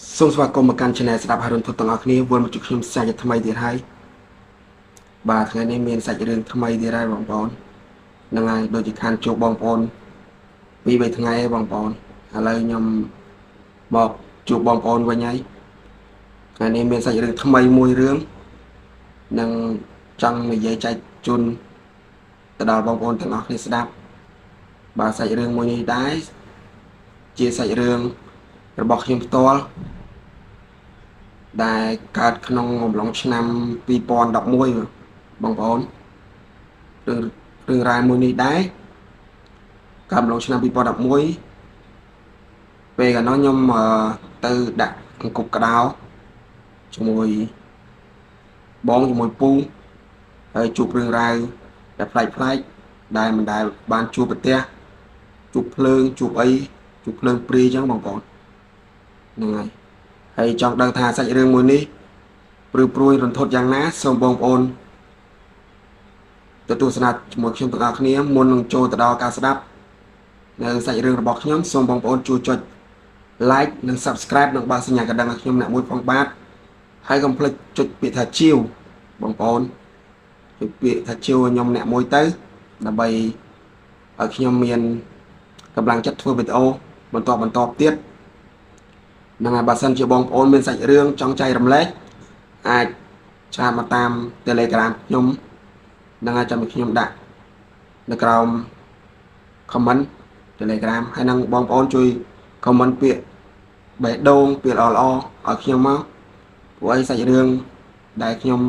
សូមស្វាគមន៍មកកាន់ Channel ស្ដាប់ហរុនធុតទាំងអស់គ្នាវិលមកជួបខ្ញុំសាច់ថ្មីទៀតហើយបាទថ្ងៃនេះមានសាច់រឿងថ្មីទៀតហើយបងប្អូនហ្នឹងហើយដូចជាខានជួបបងប្អូនពី3ថ្ងៃហើយបងប្អូនឥឡូវខ្ញុំមកជួបបងប្អូនវិញហើយថ្ងៃនេះមានសាច់រឿងថ្មីមួយរឿងនឹងចង់និយាយចែកជូនទៅដល់បងប្អូនទាំងអស់គ្នាស្ដាប់បាទសាច់រឿងមួយនេះដែរជាសាច់រឿងរបស់ខ្ញុំផ្ទាល់ដែលកើតក្នុងអំឡុងឆ្នាំ2011បងប្អូនរឿងរ៉ាវមួយនេះដែរកើតអំឡុងឆ្នាំ2011ពេលកាលនោះខ្ញុំទៅដាក់អង្គប់ក្តៅជាមួយបងជាមួយពូហើយជួបរឿងរ៉ាវដែលប្លែកៗដែលមិនដែលបានជួបប្រទះជួបភ្លើងជួបអីជួបភ្លើងព្រាយអញ្ចឹងបងប្អូនហ្នឹងហើយហើយចង់ដឹងថាសាច់រឿងមួយនេះព្រឺព្រួយរន្ធត់យ៉ាងណាសូមបងប្អូនទៅទស្សនាជាមួយខ្ញុំទាំងអស់គ្នាមុននឹងចូលទៅដល់ការស្ដាប់នៅសាច់រឿងរបស់ខ្ញុំសូមបងប្អូនជួយចុច like និង Subscribe និងបើកសញ្ញាកណ្ដឹងឲ្យខ្ញុំអ្នកមួយផងបាទហើយកុំភ្លេចចុចពាក្យថាជាវបងប្អូនចុចពាក្យថាជាវឲ្យខ្ញុំអ្នកមួយទៅដើម្បីឲ្យខ្ញុំមានកម្លាំងចិត្តធ្វើវីដេអូបន្តទៀតហ្នឹងហើយបើសិនជាបងប្អូនមានសាច់រឿងចង់ចែករំលែកអាចឆាតមកតាម Telegram ខ្ញុំហ្នឹងហើយចាំឲ្យខ្ញុំដាក់នៅក្រោម comment Telegram ហើយនឹងបងប្អូនជួយ comment ពាក្យបេះដូងពាក្យល្អៗឲ្យខ្ញុំមកព្រោះអីសាច់រឿងដែលខ្ញុំ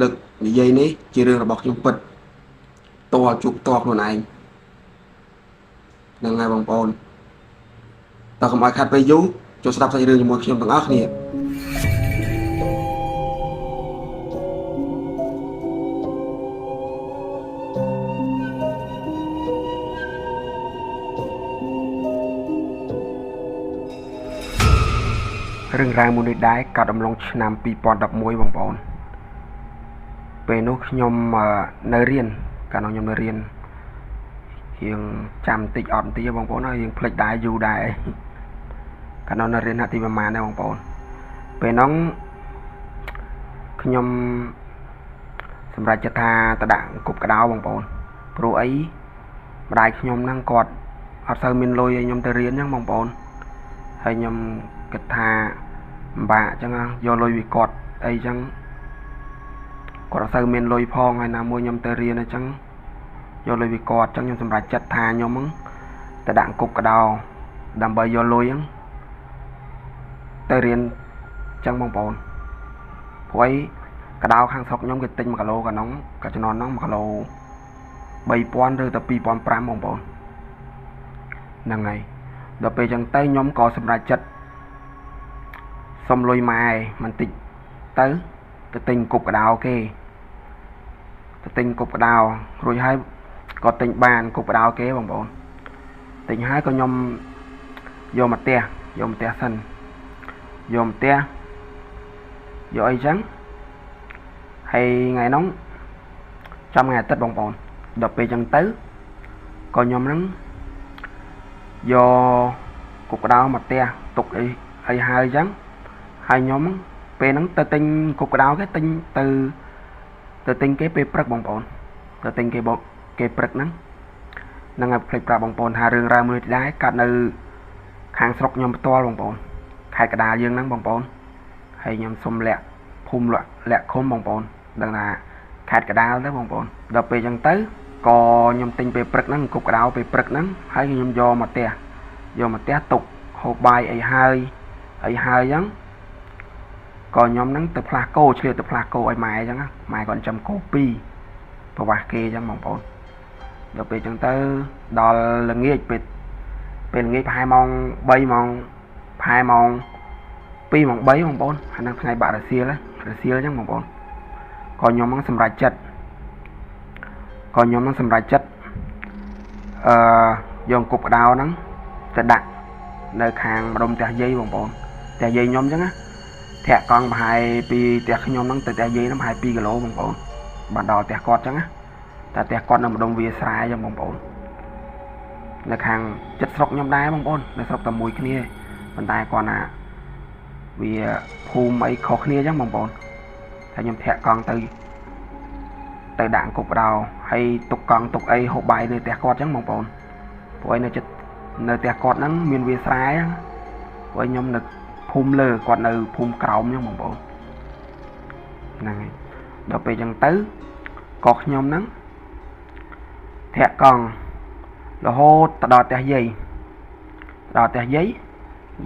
លើកនិយាយនេះជារឿងរបស់ខ្ញុំពិតតជួបតខ្លួនឯងហ្នឹងហើយបងប្អូនតើកុំឲ្យខាត់ពេលយូរចូលស្ដាប់សាច់រឿងជាមួយខ្ញុំទាំងអស់គ្នារឿងរ៉ាវមួយនេះដែរកើតអំឡុងឆ្នាំ2011បងប្អូនពេលនោះខ្ញុំនៅរៀនកាលនោះខ្ញុំនៅរៀនរៀងចាំតិចអត់បន្តិចបងប្អូនហើយរៀងភ្លេចដែរយូរដែរកាលនោះនៅរៀនថ្នាក់ទីប្រហែលដែរបងប្អូនពេលនោះខ្ញុំសម្រេចចិត្តថាទៅដាក់អង្គប់ក្តៅបងប្អូនព្រោះអីម្ដាយខ្ញុំហ្នឹងគាត់អត់សូវមានលុយឲ្យខ្ញុំទៅរៀនហ្នឹងបងប្អូនហើយខ្ញុំគិតថាពិបាកអញ្ចឹងយកលុយពីគាត់អីចឹងគាត់អត់សូវមានលុយផងហើយណាមួយខ្ញុំទៅរៀនអញ្ចឹងយកលុយពីគាត់អញ្ចឹងខ្ញុំសម្រេចចិត្តថាខ្ញុំហ្នឹងទៅដាក់អង្គប់ក្តៅដើម្បីយកលុយហ្នឹងទៅរៀនអញ្ចឹងបងប្អូនព្រោះអីក្តៅខាងស្រុកខ្ញុំគេទិញ1គីឡូកាលនោះកាលជំនាន់ហ្នឹង1គីឡូ3000ឬទៅ2500បងប្អូនហ្នឹងហើយដល់ពេលអញ្ចឹងទៅខ្ញុំក៏សម្រេចចិត្តសុំលុយម៉ែបន្តិចទៅទិញគប់ក្តៅគេទៅទិញគប់ក្តៅរួចហើយក៏ទិញបានគប់ក្តៅគេបងប្អូនទិញហើយក៏ខ្ញុំយកមកផ្ទះយកមកផ្ទះសិនយកមកផ្ទះយកអីចឹងហើយថ្ងៃនោះចំថ្ងៃអាទិត្យបងប្អូនដល់ពេលចឹងទៅក៏ខ្ញុំហ្នឹងយកគប់ក្តៅមកផ្ទះទុកអីហើយហើយចឹងហើយខ្ញុំពេលហ្នឹងទៅទិញគប់ក្តៅគេទិញទៅទិញគេពេលព្រឹកបងប្អូនទៅទិញគេបងគេព្រឹកហ្នឹងហ្នឹងឲ្យភ្លេចប្រាប់បងប្អូនថារឿងរ៉ាវមួយដែរកើតនៅខាងស្រុកខ្ញុំផ្ទាល់បងប្អូនខេត្តកណ្ដាលយើងហ្នឹងបងប្អូនហើយខ្ញុំសុំលាក់ភូមិលាក់ឃុំបងប្អូនដឹងថាខេត្តកណ្ដាលទៅបងប្អូនដល់ពេលអញ្ចឹងទៅក៏ខ្ញុំទិញពេលព្រឹកហ្នឹងគប់ក្តៅពេលព្រឹកហ្នឹងហើយខ្ញុំយកមកផ្ទះយកមកផ្ទះទុកហូបបាយអីហើយអីហើយអញ្ចឹងក៏ខ្ញុំហ្នឹងទៅផ្លាស់គោឆ្លៀតទៅផ្លាស់គោឲ្យម៉ែអញ្ចឹងម៉ែគាត់ចាំគោ2ប្រវាស់គេអញ្ចឹងបងប្អូនដល់ពេលអញ្ចឹងទៅដល់ល្ងាចពេលល្ងាចប្រហែលម៉ោង3ម៉ោងប្រហែលម៉ោង2ម៉ោង3បងប្អូនអាហ្នឹងថ្ងៃបាក់រសៀលរសៀលអញ្ចឹងបងប្អូនក៏ខ្ញុំហ្នឹងសម្រេចចិត្តក៏ខ្ញុំហ្នឹងសម្រេចចិត្តយកអង្គប់ក្តៅហ្នឹងទៅដាក់នៅខាងម្ដុំផ្ទះយាយបងប្អូនផ្ទះយាយខ្ញុំអញ្ចឹងណាធាក់កង់ប្រហែលពីផ្ទះខ្ញុំហ្នឹងទៅផ្ទះយាយហ្នឹងប្រហែល2គីឡូបងប្អូនបានដល់ផ្ទះគាត់អញ្ចឹងណាតែផ្ទះគាត់នៅម្ដុំវាស្រែអញ្ចឹងបងប្អូននៅខាងចិត្តស្រុកខ្ញុំដែរបងប្អូននៅស្រុកតែមួយគ្នាប៉ុន្តែគាត់ណា វាភូមិអីខុសគ្នាអញ្ចឹងបងប្អូនថាខ្ញុំធាក់កង់ទៅដាក់អង្គប់ដោហើយទុកកង់ទុកអីហូបបាយនៅផ្ទះគាត់អញ្ចឹងបងប្អូនព្រោះឯនៅចិត្តនៅផ្ទះគាត់ហ្នឹងមានវាស្រែព្រោះខ្ញុំនៅភូមិលើគាត់នៅភូមិក្រោមអញ្ចឹងបងប្អូនហ្នឹងហើយដល់ពេលអញ្ចឹងទៅក៏ខ្ញុំហ្នឹងធាក់កង់រហូតទៅដល់ផ្ទះយាយដល់ផ្ទះយាយ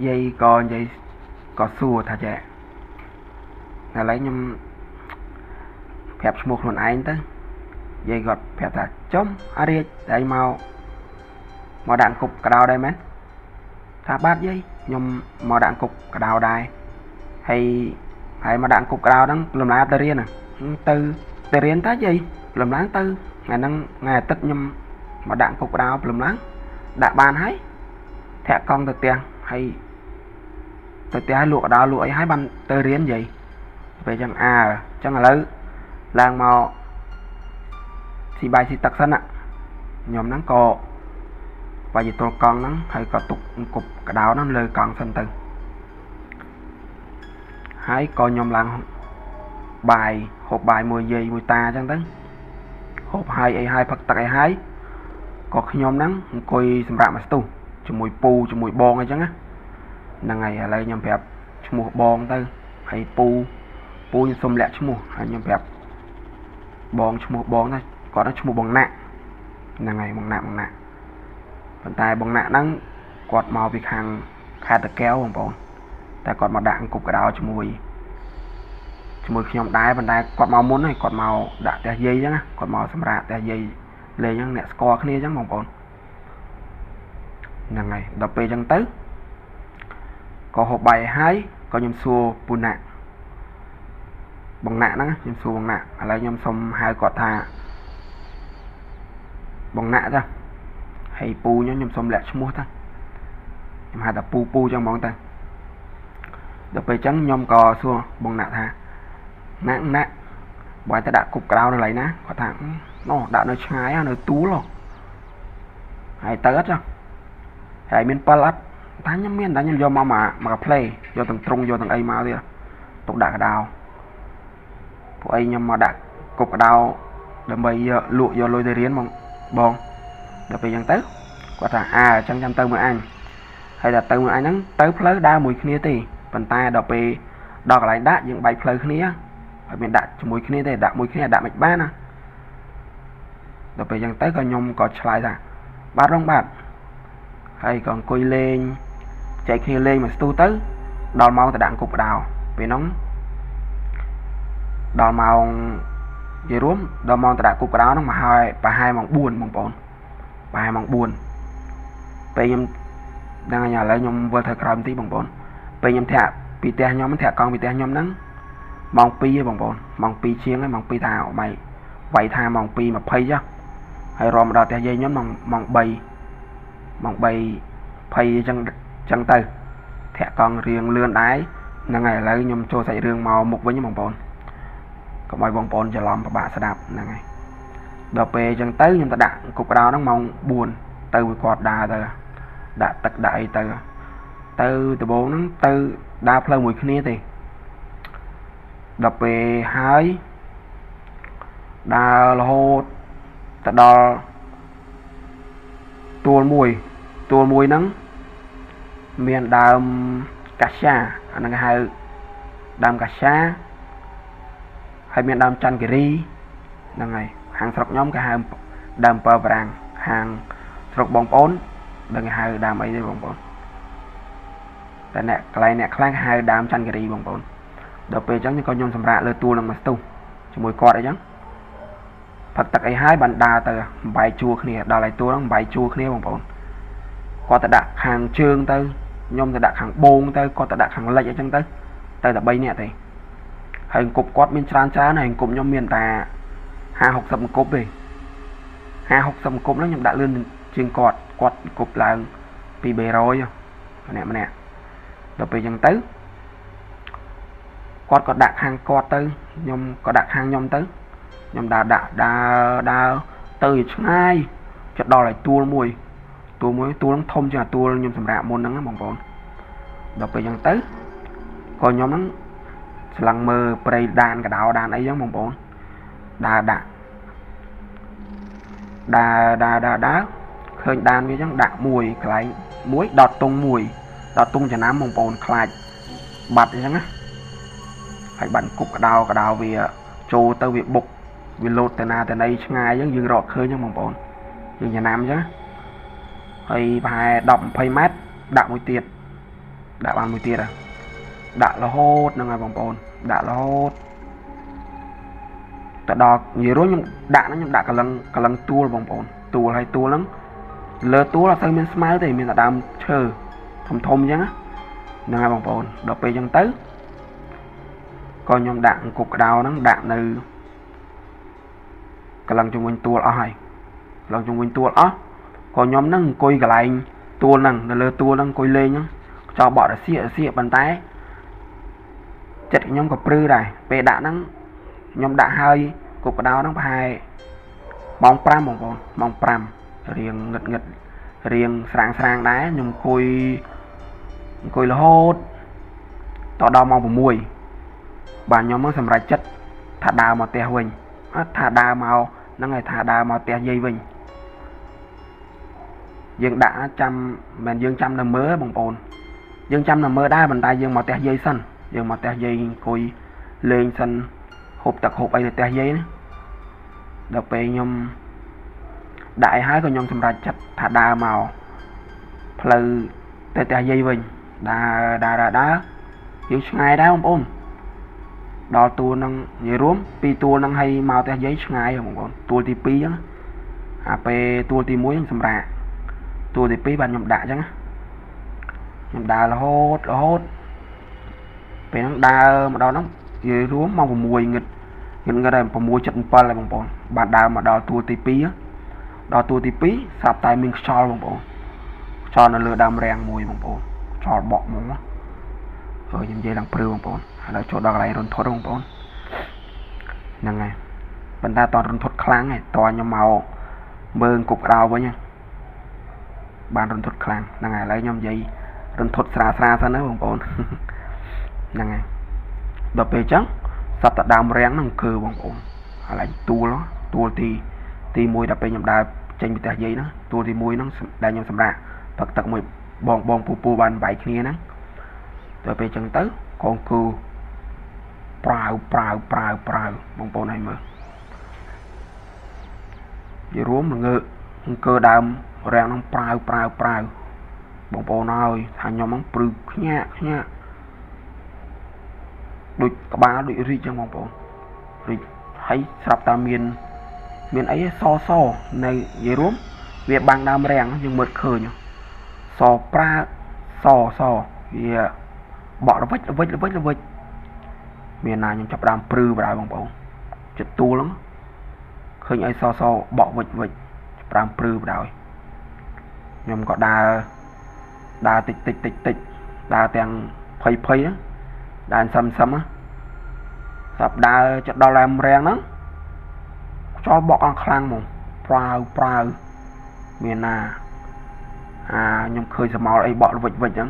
យាយក៏និយាយក៏សួរថាចេះឥឡូវខ្ញុំប្រាប់ឈ្មោះខ្លួនឯងទៅយាយគាត់ប្រាប់ថាចំអារាជតែឯងមកដាក់អង្គប់កដោដែរមែនថាបាទយាយខ្ញុំមកដាក់អង្គប់កដោដែរហើយមកដាក់អង្គប់កដោហ្នឹងលំឡើងទៅរៀនទៅរៀនតាយាយលំឡើងទៅថ្ងៃហ្នឹងថ្ងៃអាទិត្យខ្ញុំមកដាក់អង្គប់កដោលំឡើងដាក់បានហើយធាក់កង់ទៅផ្ទះហើយទៅផ្ទះឲ្យលក់កដោលក់អីហើយបានទៅរៀនយាយពេលចឹងអើចឹងឥឡូវឡើងមកស៊ីបាយស៊ីទឹកសិនណាខ្ញុំហ្នឹងក៏វាយទល់កង់ហ្នឹងហើយក៏ទុកអង្គប់កដោហ្នឹងលើកង់សិនទៅហើយក៏ខ្ញុំឡើងបាយហូបបាយមួយយាយមួយតាអញ្ចឹងទៅហូបហើយអីហើយផឹកទឹកអីហើយក៏ខ្ញុំហ្នឹងអង្គុយសម្រាប់មកស្ទុះជាមួយពូជាមួយបងអីចឹងណាហ្នឹងហើយឥឡូវខ្ញុំប្រាប់ឈ្មោះបងទៅហើយពូខ្ញុំសុំលាក់ឈ្មោះហើយខ្ញុំប្រាប់បងឈ្មោះបងណាគាត់ឈ្មោះបងណាក់ហ្នឹងហើយបងណាក់ប៉ុន្តែបងណាក់ហ្នឹងគាត់មកពីខាងខេត្តតាកែវបងប្អូនតែគាត់មកដាក់អង្គប់កដោជាមួយខ្ញុំដែរប៉ុន្តែគាត់មកមុនហើយគាត់មកដាក់ផ្ទះយាយអញ្ចឹងណាគាត់មកសម្រាប់ផ្ទះយាយលេងអញ្ចឹងអ្នកស្គាល់គ្នាអញ្ចឹងបងប្អូនហ្នឹងហើយដល់ពេលអញ្ចឹងទៅក៏ហូបបាយហើយក៏ខ្ញុំសួរពូណាក់បងណាក់ហ្នឹងខ្ញុំសួរបងណាក់ឥឡូវខ្ញុំសុំហៅគាត់ថាបងណាក់ចាហើយពូខ្ញុំសុំលាក់ឈ្មោះទៅខ្ញុំហៅថាពូចឹងហ្មងទៅដល់ពេលចឹងខ្ញុំក៏សួរបងណាក់ថាណាក់បើតែដាក់គប់ក្រៅនៅកន្លែងណាគាត់ថាណោះដាក់នៅឆ្ងាយនៅទូលហើយទៅអត់ចាហើយមាន7អត់ថាខ្ញុំមានតែខ្ញុំយកមកកាផ្លេយកទាំងទ្រុងយកទាំងអីមកទៀតទុកដាក់កដោពួកអីខ្ញុំមកដាក់គប់កដោដើម្បីយកលក់យកលុយទៅរៀនបងដល់ពេលអញ្ចឹងទៅគាត់ថាអើអញ្ចឹងចាំទៅមួយអញហើយតែទៅមួយអញហ្នឹងទៅផ្លូវដើរមួយគ្នាទេប៉ុន្តែដល់ពេលដល់កន្លែងដាក់យើងបែកផ្លូវគ្នាហើយមានដាក់ជាមួយគ្នាទេដាក់មួយគ្នាដាក់មិនបានណាដល់ពេលអញ្ចឹងទៅក៏ខ្ញុំក៏ឆ្លើយថាបាទរងបាទហើយក៏អង្គុយលេងចែកគ្នាលេងមួយស្ទុះទៅដល់ម៉ោងទៅដាក់អង្គប់កដោពេលហ្នឹងដល់ម៉ោងនិយាយរួមដល់ម៉ោងទៅដាក់គប់កដោហ្នឹងមកហើយប្រហែលម៉ោង4បងប្អូនប្រហែលម៉ោង4ពេលខ្ញុំដឹងហើយឥឡូវខ្ញុំវិលទៅក្រោយបន្តិចបងប្អូនពេលខ្ញុំធាក់ពីផ្ទះខ្ញុំធាក់កង់ពីផ្ទះខ្ញុំហ្នឹងម៉ោង2ឯងបងប្អូនម៉ោង2ជាងហើយម៉ោង2ថាម៉ៃវាយថាម៉ោង2:20ចុះហើយរំដល់ផ្ទះយាយខ្ញុំម៉ោង3ម៉ោង3:20អញ្ចឹងទៅធាក់កង់រៀងលឿនដែរហ្នឹងហើយឥឡូវខ្ញុំចូលសាច់រឿងមកមុខវិញបងប្អូនកុំឲ្យបងប្អូនច្រឡំពិបាកស្ដាប់ហ្នឹងហើយដល់ពេលអញ្ចឹងទៅខ្ញុំទៅដាក់គប់កដោហ្នឹងម៉ោង4ទៅមួយគាត់ដើរទៅដាក់ទឹកដាក់អីទៅដំបូងហ្នឹងទៅដើរផ្លូវមួយគ្នាទេដល់ពេលហើយដើររហូតទៅដល់ទួលមួយហ្នឹងមានដើមកាសាអាហ្នឹងគេហៅដើមកាសាហើយមានដើមច័ន្ទគិរីហ្នឹងហើយខាងស្រុកខ្ញុំគេហៅដើមពើបារាំងខាងស្រុកបងប្អូនដឹងគេហៅដើមអីទេបងប្អូនតែអ្នកកន្លែងអ្នកខ្លះគេហៅដើមច័ន្ទគិរីបងប្អូនដល់ពេលអញ្ចឹងក៏ខ្ញុំសម្រាកលើទួលនឹងមកស្ទុះជាមួយគាត់អីចឹងផឹកទឹកអីហើយបានដើរទៅបំបែកជួរគ្នាដល់ឯទួលហ្នឹងបំបែកជួរគ្នាបងប្អូនគាត់ទៅដាក់ខាងជើងទៅខ្ញុំទៅដាក់ខាងបូងទៅគាត់ទៅដាក់ខាងលិចអីចឹងទៅតែ3នាក់ទេហើយអង្គប់គាត់មានច្រើនហើយអង្គប់ខ្ញុំមានតែ50 60អង្គប់ទេ50 60អង្គប់ហ្នឹងខ្ញុំដាក់លឿនជាងគាត់អង្គប់ឡើងពី300ម្នាក់ដល់ពេលអញ្ចឹងទៅគាត់ក៏ដាក់ខាងគាត់ទៅខ្ញុំក៏ដាក់ខាងខ្ញុំទៅខ្ញុំដើរដាក់ដើរទៅឆ្ងាយចុចដល់ឲ្យទួលមួយ ទួលមួយទួលហ្នឹងធំជាងអាទួលខ្ញុំសម្រាប់មុនហ្នឹងណាបងប្អូនដល់ពេលអញ្ចឹងទៅ ក៏ខ្ញុំហ្នឹងស្លឹងមើលព្រៃដានកដោដានអីចឹងបងប្អូនដើរដាក់ដើរដើរដើរដើរឃើញដានវាចឹងដាក់មួយកន្លែងមួយដតតុងមួយដតតុងចំណាំបងប្អូនខ្លាចបាត់អញ្ចឹងណាហើយបាត់គប់កដោកដោវាចូលទៅវាបុកវាលោតទៅណាទៅណីឆ្ងាយអញ្ចឹងយើងរកឃើញអញ្ចឹងបងប្អូនយើងចំណាំអញ្ចឹងហើយប្រហែល10 20ម៉ែត្រដាក់មួយទៀតដាក់បានមួយទៀតដាក់រហូតហ្នឹងហើយបងប្អូនដាក់រហូតទៅដល់និយាយរួមខ្ញុំដាក់ហ្នឹងខ្ញុំដាក់កលឹងកលឹងទួលបងប្អូនទួលហើយទួលហ្នឹងលើទួលអត់សូវមានស្មៅទេមានតែដើមឈើធំធំអញ្ចឹងហ្នឹងហើយបងប្អូនដល់ពេលអញ្ចឹងទៅក៏ខ្ញុំដាក់អង្គប់ក្តៅហ្នឹងដាក់នៅកលឹងជុំវិញទួលអស់ហើយកលឹងជុំវិញទួលអស់ក៏ខ្ញុំហ្នឹងអង្គុយកន្លែងទួលហ្នឹងនៅលើទួលហ្នឹងអង្គុយលេងហ្នឹងខ្យល់បក់រសៀករសៀកប៉ុន្តែចិត្តខ្ញុំក៏ព្រឺដែរពេលដាក់ហ្នឹងខ្ញុំដាក់ហើយគប់ក្តៅហ្នឹងប្រហែលម៉ោង5បងប្អូនម៉ោង5រៀងងឹតងឹតរៀងស្រាងស្រាងដែរខ្ញុំអង្គុយរហូតតដល់ម៉ោង6បាទខ្ញុំមកសម្រេចចិត្តថាដើរមកផ្ទះវិញអត់ថាដើរមកហ្នឹងហើយថាដើរមកផ្ទះយាយវិញយើងដាក់ចាំមិនយើងចាំនៅមើលបងប្អូនយើងចាំនៅមើលដែរប៉ុន្តែយើងមកផ្ទះយាយសិនយើងមកផ្ទះយាយអង្គុយលេងសិនហូបទឹកហូបអីនៅផ្ទះយាយណាដល់ពេលខ្ញុំដាក់ឲ្យហើយក៏ខ្ញុំសម្រេចចិត្តថាដើរមកផ្លូវទៅផ្ទះយាយវិញដើរដើរដើរយើងឆ្ងាយដែរបងប្អូនដល់ទួលហ្នឹងនិយាយរួមពីទួលហ្នឹងឲ្យមកផ្ទះយាយឆ្ងាយបងប្អូនទួលទី2ហ្នឹងអាពេលទួលទី1ខ្ញុំសម្រាប់ទួលទី2បាទខ្ញុំដាក់អញ្ចឹងខ្ញុំដើររហូតរហូតពេលហ្នឹងដើរមកដល់ហ្នឹងនិយាយរួមម៉ោង6ងឹតងឹតងឹតហើយ6:77ហើយបងប្អូនបាទដើរមកដល់ទួលទី2ដល់ទួលទី2ស្រាប់តែមានខ្យល់បងប្អូនខ្យល់នៅលើដើមរាំងមួយបងប្អូនខ្យល់បក់ហ្មងហើយខ្ញុំនិយាយឡើងព្រឺបងប្អូនឥឡូវចូលដល់កន្លែងរន្ធត់បងប្អូនហ្នឹងហើយប៉ុន្តែតរន្ធត់ខ្លាំងហើយតខ្ញុំមកមើលគប់ក្តៅវិញបានរន្ធត់ខ្លាំងហ្នឹងហើយឥឡូវខ្ញុំនិយាយរន្ធត់ស្រាស្រាសិនណាបងប្អូនហ្នឹងហើយដល់ពេលអញ្ចឹងសត្វតដើមរាំងហ្នឹងគឺបងប្អូនកន្លែងទួលទួលទី1ដល់ពេលខ្ញុំដើរចេញពីផ្ទះយាយហ្នឹងទួលទី1ហ្នឹងដែលខ្ញុំសម្រាកផឹកទឹកមួយបងបងពូពូបានបែកគ្នាហ្នឹងដល់ពេលអញ្ចឹងទៅកងគូប្រាវប្រាវប្រាវប្រាវបងប្អូនឲ្យមើលនិយាយរួមងើអង្គើដើមរាំងហ្នឹងប្រាវប្រាវប្រាវបងប្អូនហើយថាខ្ញុំហ្នឹងព្រឺខ្ញាក់ខ្ញាក់ដូចក្បាលដូចរីកចឹងបងប្អូនរីកហើយស្រាប់តែមានអីសសនៅនិយាយរួមវាបាំងដើមរាំងយើងមើលឃើញសប្រាសសវាបក់ល្វិចល្វិចល្វិចល្វិចមានណាខ្ញុំចាប់ដើមព្រឺបណ្ដោយបងប្អូនចិត្តទួលហ្នឹងឃើញអីសសបក់វិចវិចចាប់ដើមព្រឺបណ្ដោយខ្ញុំក៏ដើរដើរតិចតិចតិចតិចដើរទាំងភ័យភ័យហ្នឹងដើរសឹមសឹមស្រាប់ដើរចិត្តដល់ដើមរាំងហ្នឹងខ្យល់បក់អស់ខ្លាំងហ្មងប្រាវប្រាវមានណាអាខ្ញុំឃើញសមោលអីបក់ល្វិចវិចហ្នឹង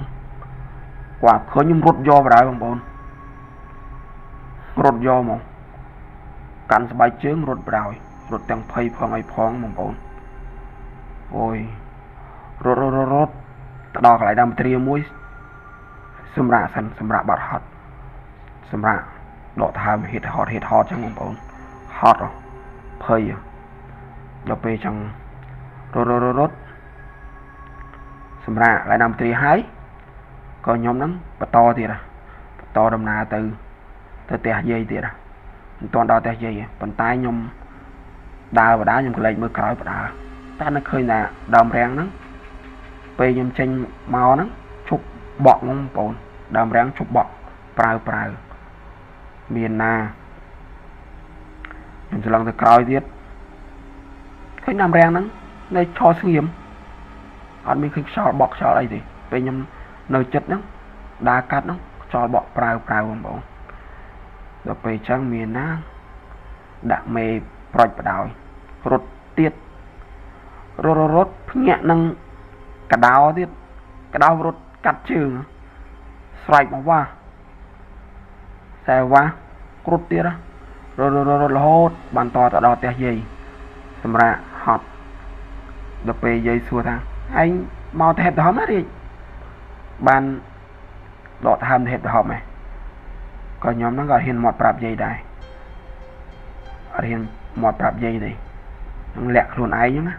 គាត់ឃើញខ្ញុំរត់យកបណ្ដោយបងប្អូនរត់យកហ្មងកាន់ស្បែកជើងរត់បណ្ដោយរត់ទាំងភ័យផងអីផងបងប្អូនអូយរត់រត់រត់ទៅដល់កន្លែងដើមទ្រាមួយសម្រាប់សិនសម្រាប់បាត់ហត់សម្រាប់ដកថើមហៀតហត់ហៀតហត់ចឹងបងប្អូនហត់ភ័យដល់ពេលចឹងរត់រត់រត់សម្រាប់កន្លែងដើមទ្រាហើយក៏ខ្ញុំហ្នឹងបន្តទៀតបន្តដំណើរទៅផ្ទះយាយទៀតមិនទាន់ដល់ផ្ទះយាយប៉ុន្តែខ្ញុំដើរបដាខ្ញុំក៏លែកមើលក្រោយបដាតែនៅឃើញថាដើមរាំងហ្នឹងពេលខ្ញុំចេញមកហ្នឹងឈប់បក់ហ្មងបងប្អូនដើមរាំងឈប់បក់ប្រាវប្រាវមានណាខ្ញុំច្រឡំទៅក្រោយទៀតឃើញដើមរាំងហ្នឹងនៅឆស្ងៀមអត់មានឃើញខ្យល់បក់ខ្យល់អីទេពេលខ្ញុំនៅចិត្តហ្នឹងដើរកាត់ហ្នឹងខ្យល់បក់ប្រាវប្រាវបងប្អូនដល់ពេលអញ្ចឹងមានណាដាក់មេប្រុចបដោយរត់ទៀតរត់រត់ភ្ញាក់នឹងកដោទៀតកដោរត់កាត់ជើងស្រែកមកវ៉ា ខ្សែវ៉ាគ្រុតទៀតរត់រត់រត់រហូតបានតទៅដល់ផ្ទះយាយសម្រាប់ហត់ដល់ពេលយាយសួរថាឯងមកទៅហេបទៅហំណារាជបានដកដើមទៅហេបទៅហំហ៎ក៏ខ្ញុំហ្នឹងក៏ហ៊ានមាត់ប្រាប់យាយដែរអត់ហ៊ានមាត់ប្រាប់យាយទេនឹងលាក់ខ្លួនឯងហ្នឹងណា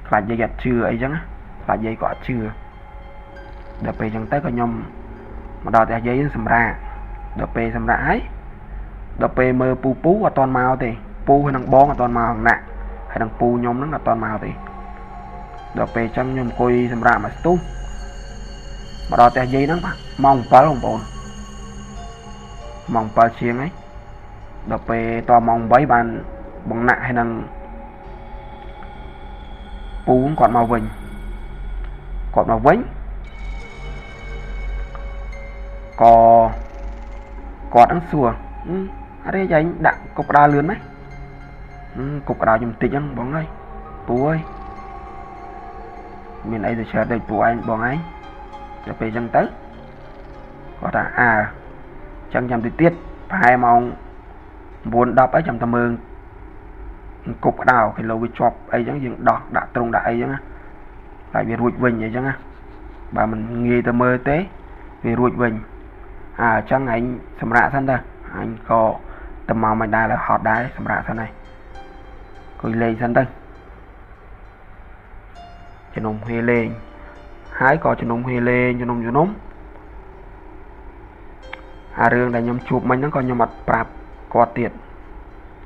ខ្លាចយាយអត់ជឿអីចឹងណាខ្លាចយាយក៏អត់ជឿដល់ពេលចឹងទៅក៏ខ្ញុំមកដល់ផ្ទះយាយសម្រាប់ដល់ពេលសម្រាប់ហើយដល់ពេលមើលពូពូអត់តន់មកទេពូហើយនឹងបងអត់តន់មកណាក់ហើយនឹងពូខ្ញុំហ្នឹងអត់តន់មកទេដល់ពេលចឹងខ្ញុំអង្គុយសម្រាប់មកស្ទុះមកដល់ផ្ទះយាយហ្នឹងបាទម៉ោង7បងប្អូនម៉ោង7ជាងហើយដល់ពេលតម៉ោង8បានបងណាក់ហើយនឹងពូគាត់មកវិញគាត់មកវិញក៏គាត់ហ្នឹងសួរអរេយាយដាក់គប់ក្តារលឿនម៉េចគប់ក្តារខ្ញុំតិចហ្នឹងបងអើយពូអើយមានអីទៅច្រើនដូចពូឯងបងឯងដល់ពេលអញ្ចឹងទៅគាត់ថាអើអញ្ចឹងចាំតិចទៀតប្រហែលម៉ោង9 10អីចាំតែមើលគប់ក្តៅគីឡូវាជាប់អីចឹងយើងដោះដាក់ត្រង់ដាក់អីចឹងណាហើយវារួចវិញអីចឹងណាបើមិនងាយទៅមើលទេវារួចវិញអើអញ្ចឹងឯងសម្រាប់សិនទៅអញក៏ទៅមកមិនដែរហត់ដែរសម្រាប់សិនហើយគួយលេងសិនទៅជំនុំគ្នាលេងហើយក៏ជំនុំគ្នាលេងជំនុំជំនុំអារឿងដែលខ្ញុំជួបមិញហ្នឹងក៏ខ្ញុំអត់ប្រាប់គាត់ទៀត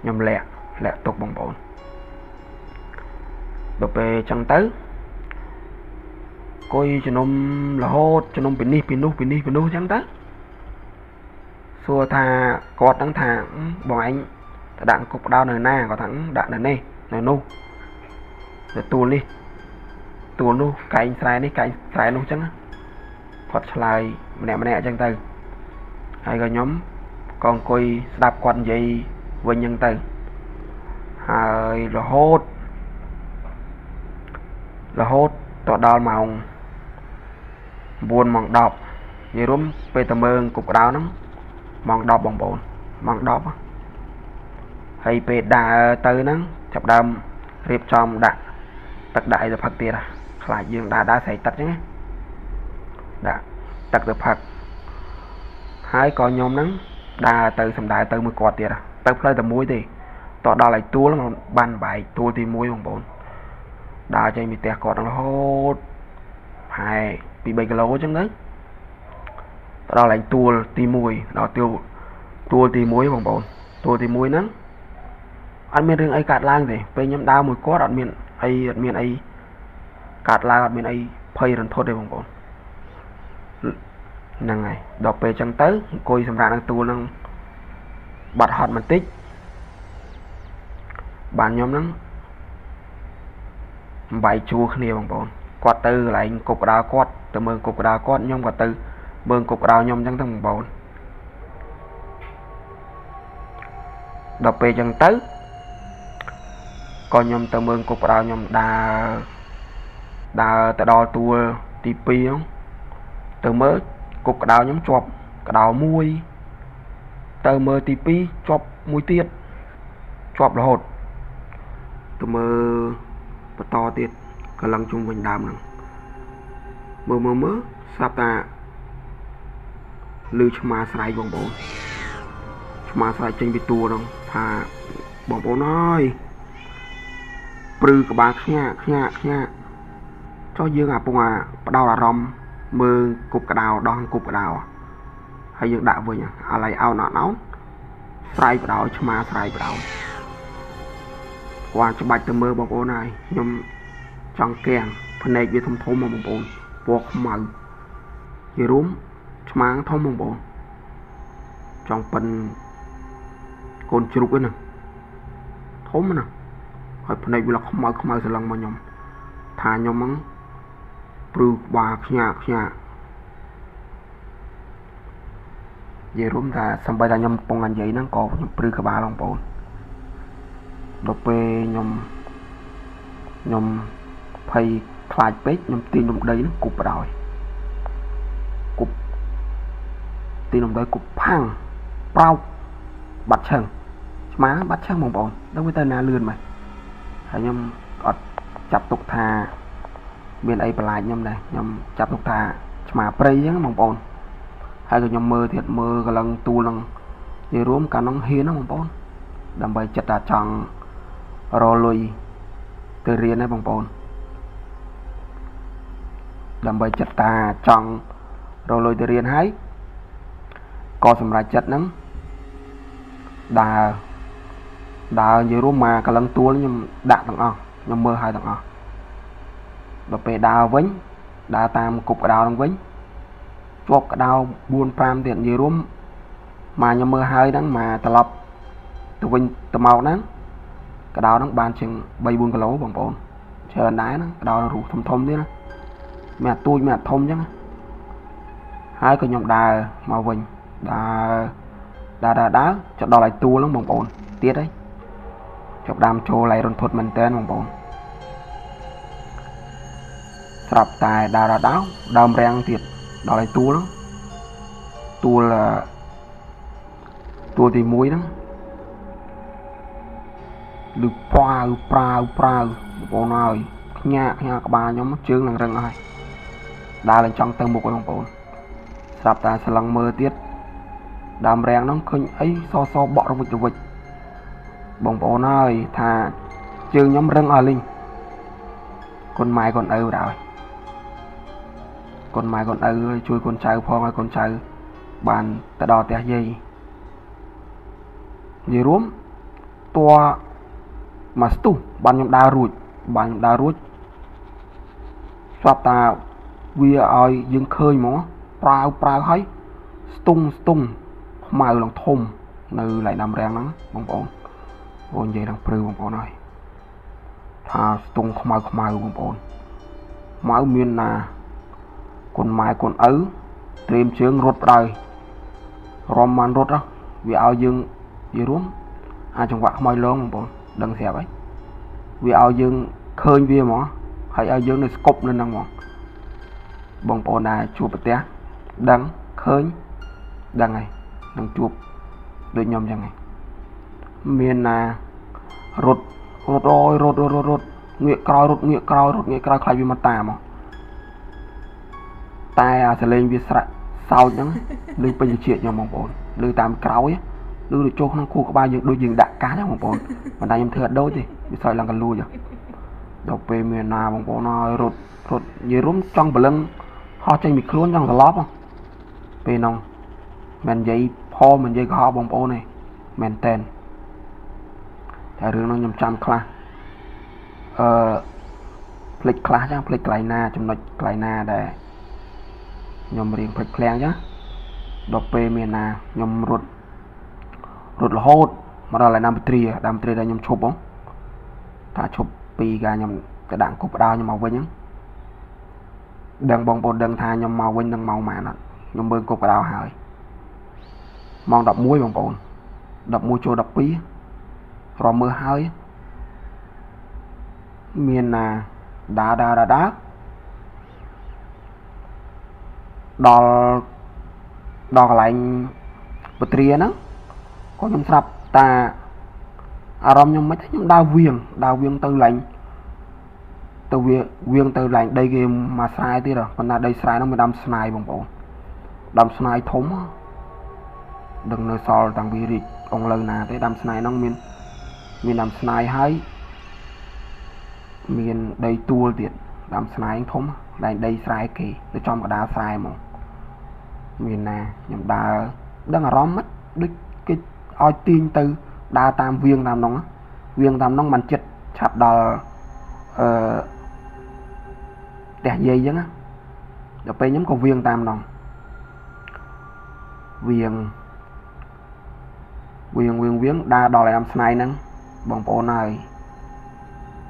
ខ្ញុំលាក់លាក់ទុកបងប្អូនដល់ពេលចឹងទៅគួយជំនុំរហូតជំនុំពីនេះពីនោះពីនេះពីនោះចឹងទៅសួរថាគាត់ហ្នឹងថាបងឯងទៅដាក់អង្គប់ដោនៅណាគាត់ថាដាក់នៅនេះនៅនោះទៅទួលនេះទួលនោះកែងស្រែនេះកែងស្រែនោះចឹងគាត់ឆ្លើយម្នាក់ម្នាក់ចឹងទៅហើយក៏ខ្ញុំក៏អង្គុយស្ដាប់គាត់និយាយវិញចឹងទៅហើយរហូតរហូតទៅដល់ម៉ោង9ម៉ោង10និយាយរួមពេលទៅមើលគប់ក្តៅហ្នឹងម៉ោង10បងប្អូនម៉ោង10ហើយពេលដើរទៅហ្នឹងចាប់ដើមរៀបចំដាក់ទឹកដាក់អីទៅផឹកទៀតខ្លាចយើងដើរដើរស្រែកទឹកចឹងណាដាក់ទឹកទៅផឹកហើយក៏ខ្ញុំហ្នឹងដើរទៅសំដៅទៅមួយគាត់ទៀតទៅផ្លូវតែមួយទេតដល់ឲ្យទួលបានបែកទួលទី1បងប្អូនដើរចេញពីផ្ទះគាត់រហូតប្រហែល2 3គីឡូចឹងទៅដល់ឡើងទួលទី1ដល់ទួលទី1បងប្អូនទួលទី1ហ្នឹងអត់មានរឿងអីកើតឡើងទេពេលខ្ញុំដើរមួយគាត់អត់មានអីអត់មានអីកើតឡើងអត់មានអីភ័យរន្ធត់ទេបងប្អូនហ្នឹងហើយដល់ពេលចឹងទៅអង្គុយសម្រាប់នឹងទួលហ្នឹងបាត់ហត់បន្តិចបានខ្ញុំហ្នឹងបែកជួរគ្នាបងប្អូនគាត់ទៅកន្លែងគប់ក្តៅគាត់ទៅមើលគប់ក្តៅគាត់ខ្ញុំក៏ទៅមើលគប់ក្តៅខ្ញុំអញ្ចឹងទៅបងប្អូនដល់ពេលអញ្ចឹងទៅក៏ខ្ញុំទៅមើលគប់ក្តៅខ្ញុំដើរដើរទៅដល់ទួលទី2ហ្នឹងទៅមើលគប់ក្តៅខ្ញុំជាប់ក្តៅមួយទៅមើលទី2ជាប់មួយទៀតជាប់រហូតទៅមើលបន្តទៀតកលឹងជុំវិញដើមហ្នឹងមើលមើលមើលស្រាប់តាឮឆ្មាស្រែកបងប្អូនឆ្មាស្រែកចេញពីទួលហ្នឹងថាបងប្អូនអើយព្រឺក្បាលខ្ញាខ្ញាខ្ញាចុះយើងអាពងអាផ្ដោតអារម្មណ៍មើលគប់ក្តៅដោះគប់ក្តៅហើយយើងដាក់វិញអាឡៃអោនអត់អោនស្រែកបដោយឆ្មាស្រែកបដោយគាត់ច្បាច់ទៅមើលបងប្អូនហើយខ្ញុំចង់កៀងភ្នែកវាធំធំមកបងប្អូនពណ៌ខ្មៅជារួមឆ្មាធំបងប្អូនចង់ប៉ិនកូនជ្រូកហ្នឹងធំណាស់ហើយភ្នែកវាខ្មៅខ្មៅស្រឡឹងមកខ្ញុំថាខ្ញុំហ្នឹងព្រឺក្បាលខ្ញាខ្ញានិយាយរួមថាសំបីតែខ្ញុំកំពុងនិយាយហ្នឹងក៏ខ្ញុំព្រឺក្បាលបងប្អូនដល់ពេលខ្ញុំភ័យខ្លាចពេកខ្ញុំទាញនំដីហ្នឹងគប់បដោយគប់ទាញនំដីគប់ផាំង ប្រោកបាត់ឆឹងឆ្មាបាត់ឆឹងបងប្អូនដឹងវាទៅណាលឿនម៉េចហើយខ្ញុំអត់ចាប់ទុកថាមានអីបន្លាចខ្ញុំដែរខ្ញុំចាប់ទុកថាឆ្មាព្រៃអញ្ចឹងបងប្អូនហើយក៏ខ្ញុំមើលទៀតមើលកលឹងទូលនឹងនិយាយរួមកាលនោះហ៊ានណាបងប្អូនដើម្បីចិត្តថាចង់រលុយទៅរៀនណាបងប្អូនដើម្បីចិត្តថាចង់រលុយទៅរៀនហើយក៏សម្រេចចិត្តហ្នឹងដើរដើរនិយាយរួមមកកលឹងទួលខ្ញុំដាក់ទាំងអស់ខ្ញុំមើលហើយទាំងអស់ដល់ពេលដើរវិញដើរតាមគប់ក្តៅហ្នឹងវិញជាប់ក្តៅ4 5ទៀតនិយាយរួមមកខ្ញុំមើលហើយហ្នឹងមកត្រឡប់ទៅវិញទៅមកហ្នឹងក្តៅហ្នឹងបានជាង3 4គីឡូបងប្អូនច្រើនដែរហ្នឹងក្តៅរូសធំធំទៀតណាមានអាទូចមានអាធំអញ្ចឹងហើយក៏ខ្ញុំដើរមកវិញដើរដើរដើរដើរចុះដល់ឲ្យទួលហ្នឹងបងប្អូនទៀតហើយចាប់ដើមចូលឡៃរន្ធត់មែនតើបងប្អូនស្រាប់តែដើរដើរដើរដើមរាំងទៀតដល់ឲ្យទួលហ្នឹងទួលទួលទី1ហ្នឹងលឺប្រាវប្រាវប្រាវបងប្អូនហើយខ្ញាក់ខ្ញាក់ក្បាលខ្ញុំជើងនឹងរឹងហើយដើរឡើងចង់ទៅមុខឲ្យបងប្អូនស្រាប់តែស្លឹងមើលទៀតដើមរាំងហ្នឹងឃើញអីសសបក់រវិចរវិចបងប្អូនហើយថាជើងខ្ញុំរឹងអស់លីងកូនម៉ែកូនឪដែរកូនម៉ែកូនឪជួយកូនចៅផងឲ្យកូនចៅបានទៅដល់ផ្ទះយាយនិយាយរួមតួមកស្ទុះបានខ្ញុំដើររួចបានខ្ញុំដើររួចស្រាប់តាវាឲ្យយើងឃើញហ្មងប្រាវប្រាវហើយស្ទុងស្ទុងខ្មៅឡើងធំនៅឡៃដើមរាំងហ្នឹងបងប្អូនអូនិយាយឡើងព្រឺបងប្អូនហើយថាស្ទុងខ្មៅខ្មៅបងប្អូនខ្មៅមានណាកូនម៉ែកូនឪត្រៀមជើងរត់បដៅរំបានរត់វាឲ្យយើងនិយាយរួមអាចង្វាក់ខ្មោចលងបងប្អូនដឹងស្រាប់ហើយវាឲ្យយើងឃើញវាហ្មងហើយឲ្យយើងនៅស្គប់នៅហ្នឹងហ្មងបងប្អូនដែលជួបប្រទះដឹងឃើញដឹងហើយនឹងជួបដូចខ្ញុំចឹងហើយមានណារត់រត់អើយរត់រត់រត់ងាកក្រោយរត់ងាកក្រោយរត់ងាកក្រោយខ្លាចវាមកតាមតែអាសលេងវាស្រាក់សោចហ្នឹងលឺពេញវិជាខ្ញុំបងប្អូនលឺតាមក្រោយលឺដូចចូលក្នុងខួរក្បាលយើងដូចយើងដាក់កាសហ្នឹងបងប្អូនប៉ុន្តែខ្ញុំធ្វើអត់ដូចទេវាសោចឡើងកលួចដល់ពេលមានណាបងប្អូនហើយរត់រត់និយាយរួមចង់ព្រលឹងហោះចេញពីខ្លួនចង់ត្រឡប់ពេលហ្នឹងមិននិយាយផលមិននិយាយកុហកបងប្អូនទេមែនតែនតែរឿងហ្នឹងខ្ញុំចាំខ្លះអឺភ្លេចខ្លះចឹងភ្លេចកន្លែងណាចំណុចកន្លែងណាដែលខ្ញុំរៀងភ្លេចភ្លាំងចឹងដល់ពេលមានណាខ្ញុំរត់រត់រហូតមកដល់ឯដើមត្រាដើមត្រាដែលខ្ញុំឈប់ហ៎ថាឈប់ពីកាខ្ញុំទៅដាក់គប់ដាវខ្ញុំមកវិញហ្នឹងដឹងបងប្អូនដឹងថាខ្ញុំមកវិញនឹងម៉ោងប៉ុន្មានអត់ខ្ញុំមើលគប់ដាវហើយម៉ោង11បងប្អូន11ចូល12រំមើលហើយមានណាដើរដើរដើរដល់ដល់កន្លែងពត្រាហ្នឹងក៏ខ្ញុំស្រាប់តាអារម្មណ៍ខ្ញុំមិនខ្ញុំដើរវៀងដើរវៀងទៅឡើងទៅវាវៀងទៅឡើងដីគេមកស្រែទៀតប៉ុន្តែដីស្រែហ្នឹងមានដើមស្នាយបងប្អូនដើមស្នាយធំដឹងនៅសល់តាំងពីរាជអង្គលើណាទេដើមស្នាយហ្នឹងមានមានដើមស្នាយហើយមានដីទួលទៀតដើមស្នាយធំឡើងដីស្រែគេទៅចំកដាលស្រែហ្មងមានណាខ្ញុំដើរដឹងអារម្មណ៍មិនដូចគេឲ្យទាញទៅដើរតាមវៀងតាមនោះវៀងតាមនោះมันចិត្តឆាប់ដល់អឺផ្ទះយាយអញ្ចឹងណាដល់ពេលខ្ញុំក៏វៀងតាមនោះវៀងវៀងវៀងវៀងដើរដល់ឯដើមស្នែងហ្នឹងបងប្អូនហើយ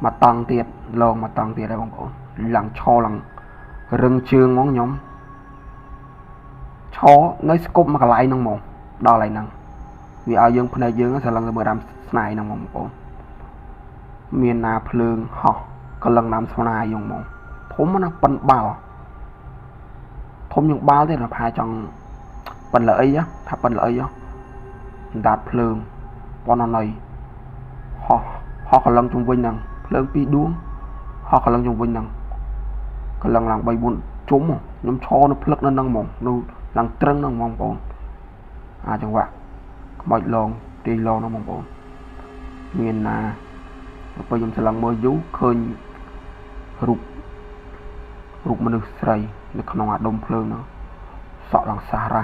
មកតង់ទៀតលងមកតង់ទៀតហើយបងប្អូនឡើងឈរឡើងរឹងជើងហ្មងខ្ញុំឈរនៅស្គប់មកកន្លែងហ្នឹងហ្មងដល់កន្លែងហ្នឹងវាឲ្យយើងភ្នែកយើងស្រឡឹងទៅមើលដើមស្នាយហ្នឹងបងប្អូនមានណាភ្លើងហោះកលឹងដើមស្នាយហ្នឹងហ្មងធំណាប៉ិនបាល់ធំជាងបាល់ទេប្រហែលចង់ប៉ិនល្អីថាប៉ិនល្អី ដាតភ្លើងប៉ុណ្ណណីហោះហោះកលឹងជុំវិញហ្នឹងភ្លើងពីរដួងហោះកលឹងជុំវិញហ្នឹងកលឹងឡើង3 4ជុំខ្ញុំឈរនៅភ្លឹកនៅហ្នឹងហ្មងនៅឡើងត្រឹងហ្នឹងហ្មងបងប្អូនអាចង្វាក់ខ្មោចឡងទាយឡងហ្នឹងបងប្អូនមានណាពេលខ្ញុំស្រឡឹងមើលយូរឃើញរូបមនុស្សស្រីនៅក្នុងអាដុំភ្លើងហ្នឹងសក់ឡើងសារ៉ា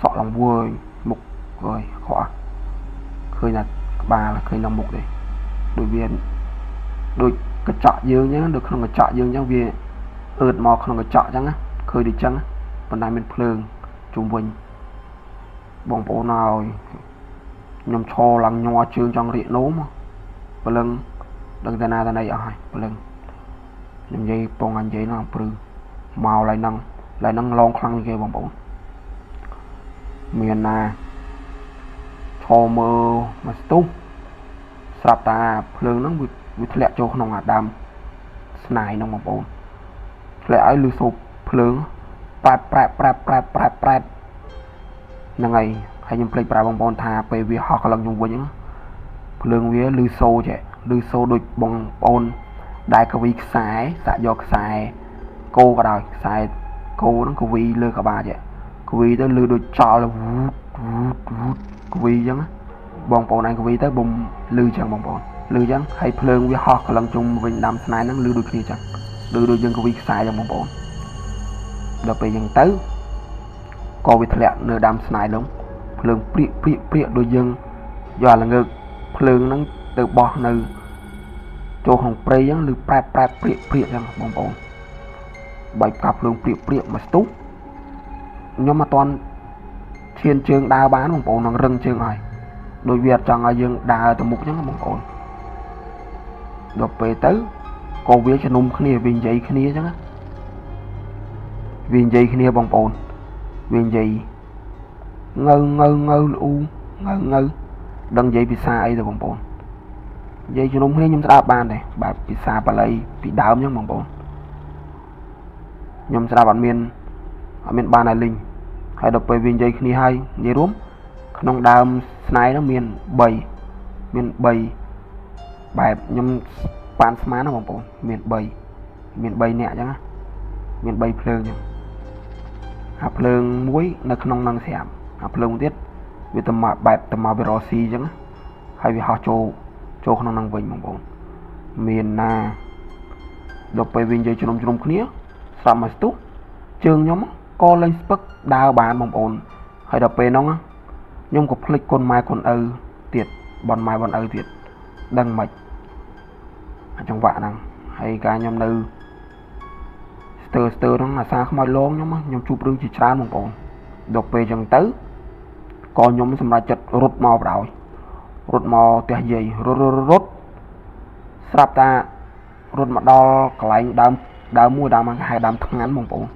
សក់ឡើងវើយមុខអើយខកឃើញតែក្បាលឃើញដល់មុខទេដូចវាដូចកញ្ចក់យើងអញ្ចឹងដូចក្នុងកញ្ចក់យើងអញ្ចឹងវាអឺតមកក្នុងកញ្ចក់អញ្ចឹងណាឃើញដូចអញ្ចឹងប៉ុន្តែមានភ្លើងជុំវិញបងប្អូនហើយខ្ញុំឈរឡើងញ័រជើងចង់រៀកនោមព្រលឹងដឹងតែណាតែណីអស់ហើយព្រលឹងខ្ញុំនិយាយពងអញនិយាយហ្នឹងព្រឺមកឡើយហ្នឹងឡើយហ្នឹងឡងខ្លាំងជាងគេបងប្អូនមានណាឈរមើលមកស្ទុះស្រាប់តាភ្លើងហ្នឹងវាធ្លាក់ចូលក្នុងអាដើមស្នាយហ្នឹងបងប្អូនធ្លាក់ឲ្យលឺសូរភ្លើងប្រែតប្រែតប្រែតប្រែតប្រែតប្រែតហ្នឹងហើយហើយខ្ញុំភ្លេចប្រាប់បងប្អូនថាពេលវាហោះកលឹងជុំវិញហ្នឹងភ្លើងវាលឺសូរចេះលឺសូរដូចបងប្អូនដែលកវីខ្សែសាក់យកខ្សែគោក៏ដោយខ្សែគោហ្នឹងកវីលើក្បាលចេះកវីទៅលឺដូចចោលវូតវូតវូតកវីអញ្ចឹងបងប្អូនឯងកវីទៅបំលឺចឹងបងប្អូនលឺចឹងហើយភ្លើងវាហោះកលឹងជុំវិញដាំស្នេហ៍ហ្នឹងលឺដូចគ្នាចឹងលឺដូចយើងកវីខ្សែចឹងបងប្អូនដល់ពេលចឹងទៅក៏វាធ្លាក់នៅដាំស្នេហ៍ហ្នឹងភ្លើងព្រាកព្រាកព្រាកដូចយើងយកអាល្ងើកភ្លើងហ្នឹងទៅបោះនៅចូលក្នុងព្រៃចឹងឬប្រែតប្រែតព្រាកព្រាកចឹងបងប្អូនបែកកាប់ភ្លើងព្រាកព្រាកមកស្ទុះខ្ញុំអត់ទាន់ឈានជើងដើរបានបងប្អូននឹងរឹងជើងហើយដូចវាអត់ចង់ឲ្យយើងដើរទៅមុខចឹងបងប្អូនដល់ពេលទៅក៏វាជំនុំគ្នាវានិយាយគ្នាចឹងណាវានិយាយគ្នាបងប្អូនវានិយាយងើងើងើលូងើងើដឹងនិយាយភាសាអីទៅបងប្អូននិយាយជំនុំគ្នាខ្ញុំស្ដាប់បានដែរបែបភាសាបាលីពីដើមចឹងបងប្អូនខ្ញុំស្ដាប់អត់មានបានឲ្យលីងហើយដល់ពេលវានិយាយគ្នាហើយនិយាយរួមក្នុងដើមស្នេហ៍ហ្នឹងមាន3មាន3បែបខ្ញុំបានស្មានណាបងប្អូនមាន3មាន3នាក់អញ្ចឹងណាមាន3ភ្លើងអញ្ចឹងអាភ្លើងមួយនៅក្នុងហ្នឹងស្រាប់អាភ្លើងមួយទៀតវាទៅមកបែបទៅមកវារស៊ីអញ្ចឹងហើយវាហោះចូលក្នុងហ្នឹងវិញបងប្អូនមានណាដល់ពេលវានិយាយជ្រុំជ្រុំគ្នាស្រាប់មកស្ទុះជើងខ្ញុំក៏លែងស្ពឹកដើរបានបងប្អូនហើយដល់ពេលហ្នឹងខ្ញុំក៏ភ្លេចគុណម៉ែគុណឪទៀតបនម៉ែបនឪទៀតដឹងមិនអាចង្វាក់ហ្នឹងហើយកាលខ្ញុំនៅស្ទើហ្នឹងអាសាខ្មោចលងខ្ញុំជួបរឿងជាច្រើនបងប្អូនដល់ពេលចឹងទៅក៏ខ្ញុំសម្រេចចិត្តរត់មកបដ ாய் រត់មកផ្ទះយាយរត់ស្រាប់តារត់មកដល់កន្លែងដើមមួយដើមហៅដើមថ្ងាន់បងប្អូន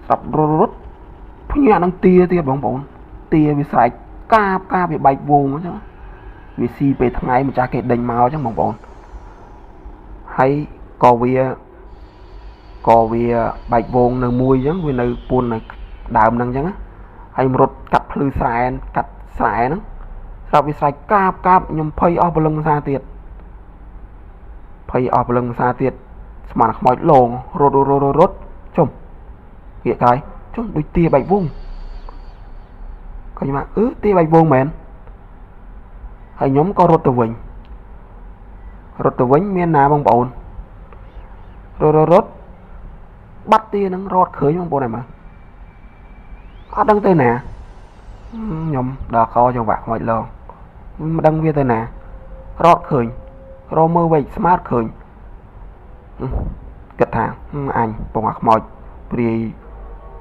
ស្រាប់រត់ភ្ញាក់នឹងទាទៀតបងប្អូនទាវាស្រែកកាបកាបវាបែកវងអញ្ចឹងវាស៊ីពេលថ្ងៃម្ចាស់គេដេញមកអញ្ចឹងបងប្អូនហើយក៏វាបែកវងនៅមួយអញ្ចឹងវានៅពួននៅដើមហ្នឹងអញ្ចឹងហើយរត់កាត់ភ្លឺស្រែកាត់ស្រែហ្នឹងស្រាប់វាស្រែកកាបកាបខ្ញុំភ័យអស់ព្រលឹងភាសាទៀតភ័យអស់ព្រលឹងភាសាទៀតស្មានខ្មោចលងរត់រត់ជុំងាកក្រោយជុំដូចទាបែកវងក៏ខ្ញុំថាអឺទាបែកវងមែនហើយខ្ញុំក៏រត់ទៅវិញមានណាបងប្អូនរត់បាត់ទាហ្នឹងរត់ឃើញបងប្អូនឯងមើលអត់ដឹងទៅណាខ្ញុំដល់កចង្វាក់ខ្មោចលងមិនដឹងវាទៅណារត់ឃើញរមើលវែកស្មាតឃើញគិតថាអញពងអាខ្មោចព្រាយ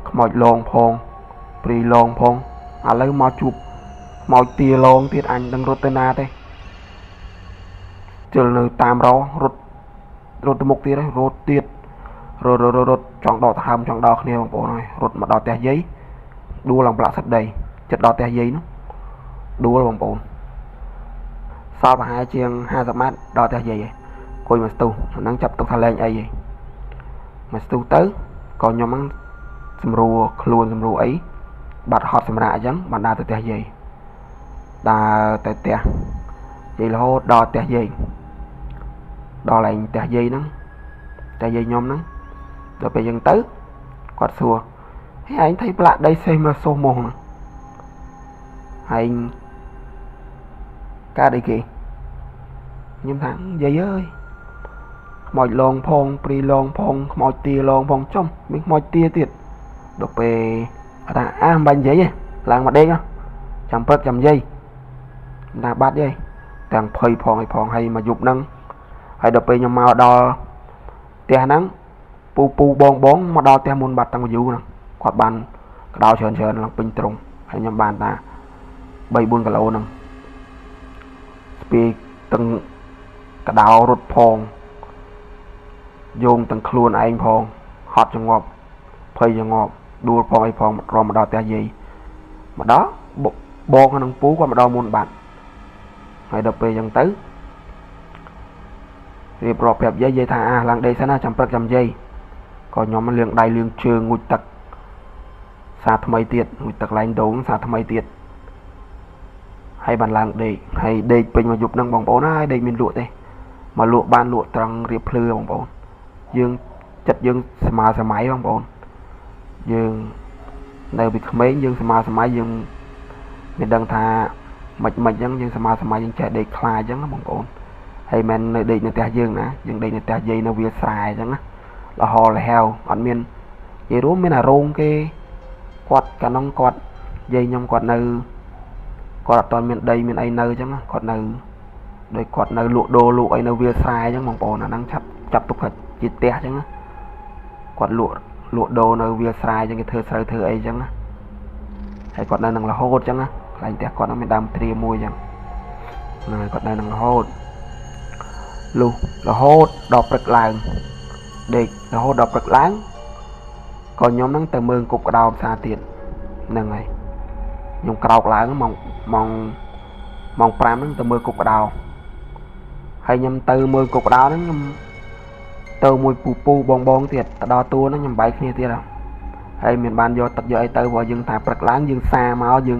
ខ្មោចលងផងព្រាយលងផងឥឡូវមកជួបខ្មោចទាលងទៀតអញដឹងរត់ទៅណាទេជិលនៅតាមរត់ទៅមុខទៀតហើយរត់ទៀតរត់ចង់ដកដង្ហើមចង់ដល់គ្នាបងប្អូនហើយរត់មកដល់ផ្ទះយាយដួលឡើងប្រឡាក់សិតដីចិត្តដល់ផ្ទះយាយនោះដួលបងប្អូនសល់ប្រហែលជាង50ម៉ែត្រដល់ផ្ទះយាយហើយអង្គុយមកស្ទុះហ្នឹងចាប់ទុកថាលែងអីហីមកស្ទុះទៅក៏ខ្ញុំហ្នឹងសម្រួលខ្លួនសម្រួលអីបាត់ហត់សម្រាប់អញ្ចឹងបានដើរទៅផ្ទះយាយ ដើរទៅផ្ទះយាយរហូតដល់ផ្ទះយាយដល់ឯងផ្ទះយាយហ្នឹងផ្ទះយាយខ្ញុំហ្នឹងដល់ពេលយើងទៅគាត់សួរហេឯងថៃផ្លាក់ដីសេះមកសុះមកហ្នឹងហើយកើតអីគេខ្ញុំថាយាយអើយខ្មោចលងផងព្រីលងផងខ្មោចទាលងផងចំមានខ្មោចទាទៀតដល់ពេលថាអាមិនបាញ់និយាយទេឡើងមកដេកចាំព្រឹកចាំយាយណាបាត់យាយទាំងភ័យផងអីផងហើយមកយប់ហ្នឹងហើយដល់ពេលខ្ញុំមកដល់ផ្ទះហ្នឹងពូពូបងបងមកដល់ផ្ទះមុនបាត់តាំងពីយូរហ្នឹងគាត់បានក្តៅច្រើនច្រើនឡើងពេញត្រង់ហើយខ្ញុំបានតា3 4គីឡូហ្នឹងស្ពាយទាំងក្តៅរត់ផងយោងទាំងខ្លួនឯងផងហត់ចងាប់ភ័យចងាប់ដួលផងអីផងរំមកដល់ផ្ទះយាយមកដល់បងក្នុងពូគាត់មកដល់មុនបាត់ហើយដល់ពេលអញ្ចឹងទៅរៀបរាប់ប្រាប់យាយយាយថាអាឡើងដេកសិនណាចាំព្រឹកចាំយាយក៏ខ្ញុំលាងដៃលាងជើងងូតទឹកសាថ្មីទៀតងូតទឹកឡើងដងសាថ្មីទៀតហើយបានឡើងដេកហើយដេកពេញមកយប់ហ្នឹងបងប្អូនហើយដេកមានលក់ទេមកលក់បានលក់ត្រង់រៀបភ្លឺបងប្អូនយើងចិត្តយើងស្មើសម័យបងប្អូនយើងនៅពីក្មេងយើងស្មើសម័យយើងមិនដឹងថាមិនមិនអញ្ចឹងយើងស្មើសម័យយើងចេះដេកខ្លាអញ្ចឹងបងប្អូនហើយមិននៅដេកនៅផ្ទះយើងណាយើងដេកនៅផ្ទះយាយនៅវាលស្រែអញ្ចឹងណាលហលហែវអត់មាននិយាយរួមមានអារោងគេគាត់កាលនោះគាត់យាយខ្ញុំគាត់នៅគាត់អត់ទាន់មានដីមានអីនៅអញ្ចឹងគាត់នៅដោយគាត់នៅលក់ដូរលក់អីនៅវាលស្រែអញ្ចឹងបងប្អូនអាហ្នឹងឆាប់ចាប់ទុកថាជាផ្ទះអញ្ចឹងគាត់លក់លក់ដូរនៅវាលស្រែអញ្ចឹងគេធ្វើស្រូវធ្វើអីអញ្ចឹងណាហើយគាត់នៅនឹងរហូតអញ្ចឹងណាកន្លែងផ្ទះគាត់ហ្នឹងមានដើមទ្រាមួយអញ្ចឹងហ្នឹងហើយគាត់នៅនឹងរហូតលុះរហូតដល់ព្រឹកឡើងដេករហូតដល់ព្រឹកឡើងក៏ខ្ញុំហ្នឹងទៅមើលគប់ក្តោផ្សារទៀតហ្នឹងហើយខ្ញុំក្រោកឡើងម៉ោងម៉ោងម៉ោង5ហ្នឹងទៅមើលគប់ក្តោហើយខ្ញុំទៅមើលគប់ក្តោហ្នឹងខ្ញុំទៅមួយពូពូបងបងទៀតទៅដល់តួហ្នឹងខ្ញុំបែកគ្នាទៀតហើយមានបានយកទឹកយកអីទៅព្រោះយើងថាព្រឹកឡើងយើងសាមកយើង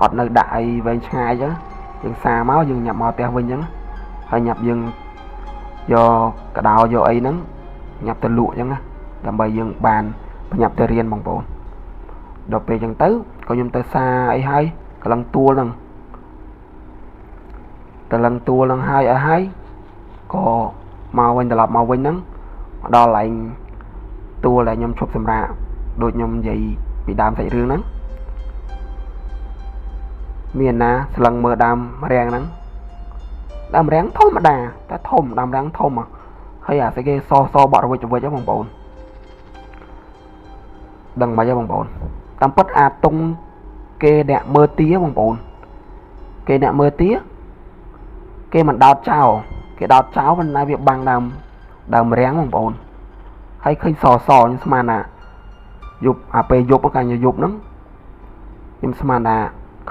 អត់នៅដាក់អីវែងឆ្ងាយអញ្ចឹងយើងសាមកយើងញាប់មកផ្ទះវិញអញ្ចឹងហើយញាប់យើងយកកដោយកអីហ្នឹងញាប់ទៅលក់អញ្ចឹងណាដើម្បីយើងបានប្រញាប់ទៅរៀនបងប្អូនដល់ពេលអញ្ចឹងទៅក៏ខ្ញុំទៅសាអីហើយកលឹងទួលហ្នឹងតលឹងទួលហ្នឹងហើយអីហើយក៏មកវិញត្រឡប់មកវិញហ្នឹងមកដល់កន្លែងទួលដែលខ្ញុំឈប់សម្រាកដូចខ្ញុំនិយាយពីដើមសាច់រឿងហ្នឹងមានណាស្លឹងមើលដើមរាំងហ្នឹងដើមរាំងធម្មតាតែធំដើមរាំងធំហើយអាស្អីគេសសបក់រវិចរវិចហ៎បងប្អូនដឹងមិនហ៎បងប្អូនតាមពិតអាតុងគេអ្នកមើលទាបងប្អូនគេអ្នកមើលទាគេមិនដោតចោលគេដោតចោលប៉ុន្តែវាបាំងដើមដើមរាំងបងប្អូនហើយឃើញសសខ្ញុំស្មានថាយប់អាពេលយប់កាលយប់ហ្នឹងខ្ញុំស្មានថា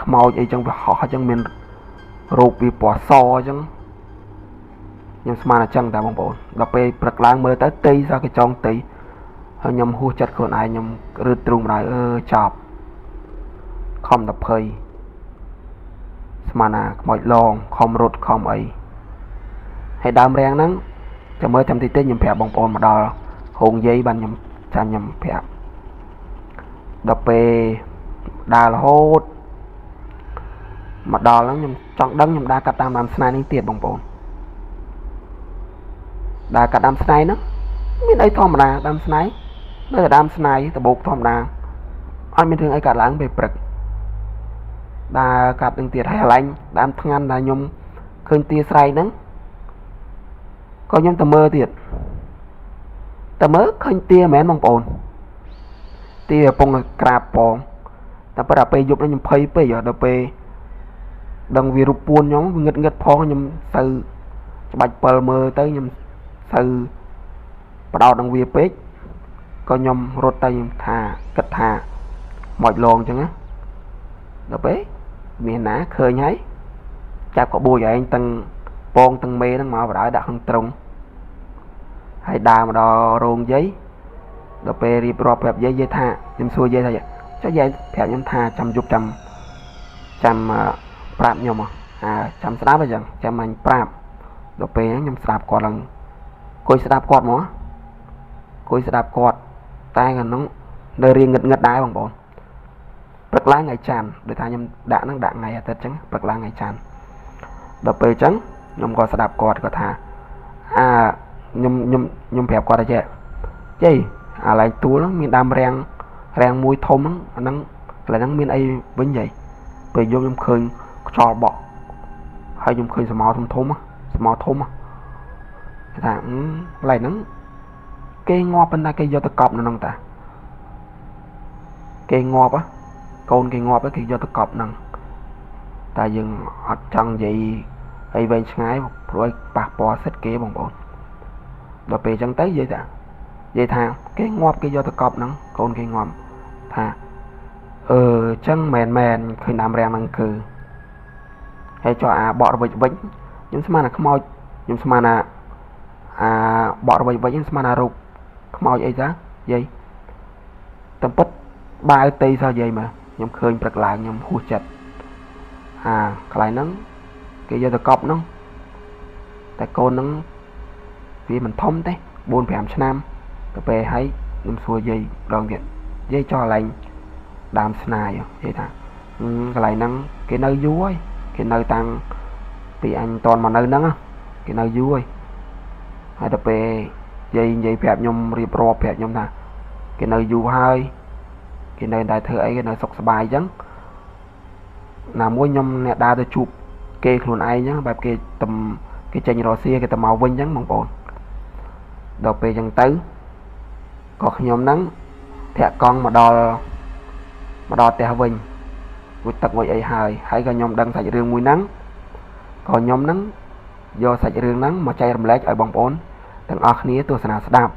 ខ្មោចអីចឹងវាហោះអញ្ចឹងមានរូបវាពណ៌សអញ្ចឹងខ្ញុំស្មានអញ្ចឹងតាបងប្អូនដល់ពេលព្រឹកឡើងមើលទៅទីសោះគេចងទីហើយខ្ញុំហួសចិត្តខ្លួនឯងខ្ញុំរឺតទ្រូងម្ដាយអឺចប់ខំតែភ័យស្មានថាខ្មោចឡងខំរត់ខំអីហើយដើមរាំងហ្នឹងចាំមើលចាំតិចតិចខ្ញុំប្រាប់បងប្អូនមកដល់ហោងយាយបានខ្ញុំចាំខ្ញុំប្រាប់ដល់ពេលដើររហូតមកដល់ហ្នឹងខ្ញុំចង់ដឹងខ្ញុំដើរកាត់តាមដើមស្នេហ៍នេះទៀតបងប្អូនដើរកាត់ដើមស្នេហ៍ហ្នឹងមានអីធម្មតាដើមស្នេហ៍នៅតែដើមស្នេហ៍ដបោកធម្មតាអត់មានរឿងអីកាត់ឡើងពេលព្រឹកដើរកាត់នឹងទៀតហើយកន្លែងដើមថ្ងាន់ដែលខ្ញុំឃើញទាស្រែកហ្នឹងក៏ខ្ញុំទៅមើលទៀតតែមើលឃើញទាមែនបងប្អូនទាកំពុងក្រាបផងតែប៉ុន្តែពេលយប់ហ្នឹងខ្ញុំភ័យពេកដល់ពេលដឹងវារូបពួនខ្ញុំងឹតងឹតផងខ្ញុំទៅច្បាច់ពិលមើលទៅខ្ញុំទៅបដោតនឹងវាពេកក៏ខ្ញុំរត់ទៅខ្ញុំថាគិតថាមកឡងអញ្ចឹងណាដល់ពេលមានណាឃើញហើយចាប់ក្បួយឯងទាំងពងទាំងមេហ្នឹងមកបដ ாய் ដាក់ក្នុងទ្រុងហើយដើរមកដល់រោងយាយដល់ពេលរៀបរាប់ប្រាប់យាយយាយថាខ្ញុំសួរយាយថាចុះយាយប្រាប់ខ្ញុំថាចាំយប់ចាំចាំ ប្រាប់ខ្ញុំអាចាំស្ដាប់អញ្ចឹងចាំអញប្រាប់ដល់ពេលហ្នឹងខ្ញុំស្ដាប់គាត់ឡើងអង្គុយស្ដាប់គាត់ហ្មងអង្គុយស្ដាប់គាត់តែកាលនោះនៅរៀងងឹតងឹតដែរបងប្អូនព្រឹកឡើងថ្ងៃច័ន្ទដូចថាខ្ញុំដាក់ហ្នឹងដាក់ថ្ងៃអាទិត្យអញ្ចឹងព្រឹកឡើងថ្ងៃច័ន្ទដល់ពេលអញ្ចឹងខ្ញុំក៏ស្ដាប់គាត់គាត់ថាអាខ្ញុំខ្ញុំខ្ញុំប្រាប់គាត់ថាចេះជ័យអាឡែងទួលហ្នឹងមានដើមរាំងរាំងមួយធំហ្នឹងអាហ្នឹងកន្លែងហ្នឹងមានអីវិញយាយពេលយប់ខ្ញុំឃើញខ្យល់បក់ហើយខ្ញុំឃើញសមោធំធំសមោធំគេថាកន្លែងហ្នឹងគេងាប់ប៉ុន្តែគេយកទៅកប់នៅហ្នឹងតាគេងាប់កូនគេងាប់គេយកទៅកប់ហ្នឹងតែយើងអត់ចង់និយាយអីវែងឆ្ងាយព្រោះឲ្យប៉ះពាល់សិទ្ធិគេបងប្អូនដល់ពេលអញ្ចឹងទៅនិយាយថាគេងាប់គេយកទៅកប់ហ្នឹងកូនគេងាប់ថាអឺចឹងមែនមែនឃើញដើមរាំងហ្នឹងគឺហើយចុះអាបក់រវិចវិញខ្ញុំស្មានអាខ្មោចខ្ញុំស្មានអាបក់រវិចវិញខ្ញុំស្មានអារូបខ្មោចអីតាយាយតំពិតបាវតៃសោះយាយមើលខ្ញុំឃើញព្រឹកឡើងខ្ញុំហួសចិត្តអាកន្លែងហ្នឹងគេយកទៅកប់ហ្នឹងតែកូនហ្នឹងវាមិនធំទេ4 5ឆ្នាំទៅពេលហើយខ្ញុំសួរយាយម្ដងទៀតយាយចុះកន្លែងដើមស្នាយនិយាយថាកន្លែងហ្នឹងគេនៅយូរហើយគេនៅតាំងពីអញតនមកនៅហ្នឹងគេនៅយូរហើយហើយទៅពេលយាយនិយាយប្រាប់ខ្ញុំរៀបរាប់ប្រាប់ខ្ញុំថាគេនៅយូរហើយគេនៅតែធ្វើអីគេនៅសុខសប្បាយអញ្ចឹងណាមួយខ្ញុំអ្នកដើរទៅជួបគេខ្លួនឯងអញ្ចឹងបែបគេតំគេចេញរសៀគេទៅមកវិញអញ្ចឹងបងប្អូនដល់ពេលអញ្ចឹងទៅក៏ខ្ញុំហ្នឹងធាក់កង់មកដល់ផ្ទះវិញមួយទឹកមួយអីហើយហើយក៏ខ្ញុំដឹងសាច់រឿងមួយហ្នឹងក៏ខ្ញុំហ្នឹងយកសាច់រឿងហ្នឹងមកចែករំលែកឲ្យបងប្អូនទាំងអស់គ្នាទស្សនាស្ដាប់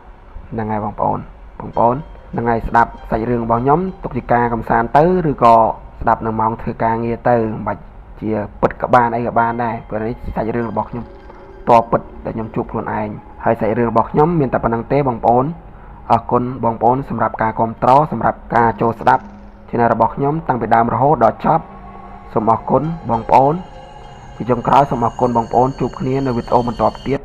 ហ្នឹងហើយបងប្អូនបងប្អូនហ្នឹងហើយស្ដាប់សាច់រឿងរបស់ខ្ញុំទុកជាការកំសាន្តទៅឬក៏ស្ដាប់នៅម៉ោងធ្វើការងារទៅមិនបាច់ជាពិតក៏បានអីក៏បានដែរព្រោះនេះសាច់រឿងរបស់ខ្ញុំតពិតដែលខ្ញុំជួបខ្លួនឯងហើយសាច់រឿងរបស់ខ្ញុំមានតែប៉ុណ្្នឹងទេបងប្អូនអរគុណបងប្អូនសម្រាប់ការគាំទ្រសម្រាប់ការចូលស្ដាប់ Channel របស់ខ្ញុំតាំងពីដើមរហូតដល់ចប់សូមអរគុណបងប្អូនជាចុងក្រោយសូមអរគុណបងប្អូនជួបគ្នានៅវីដេអូបន្តទៀត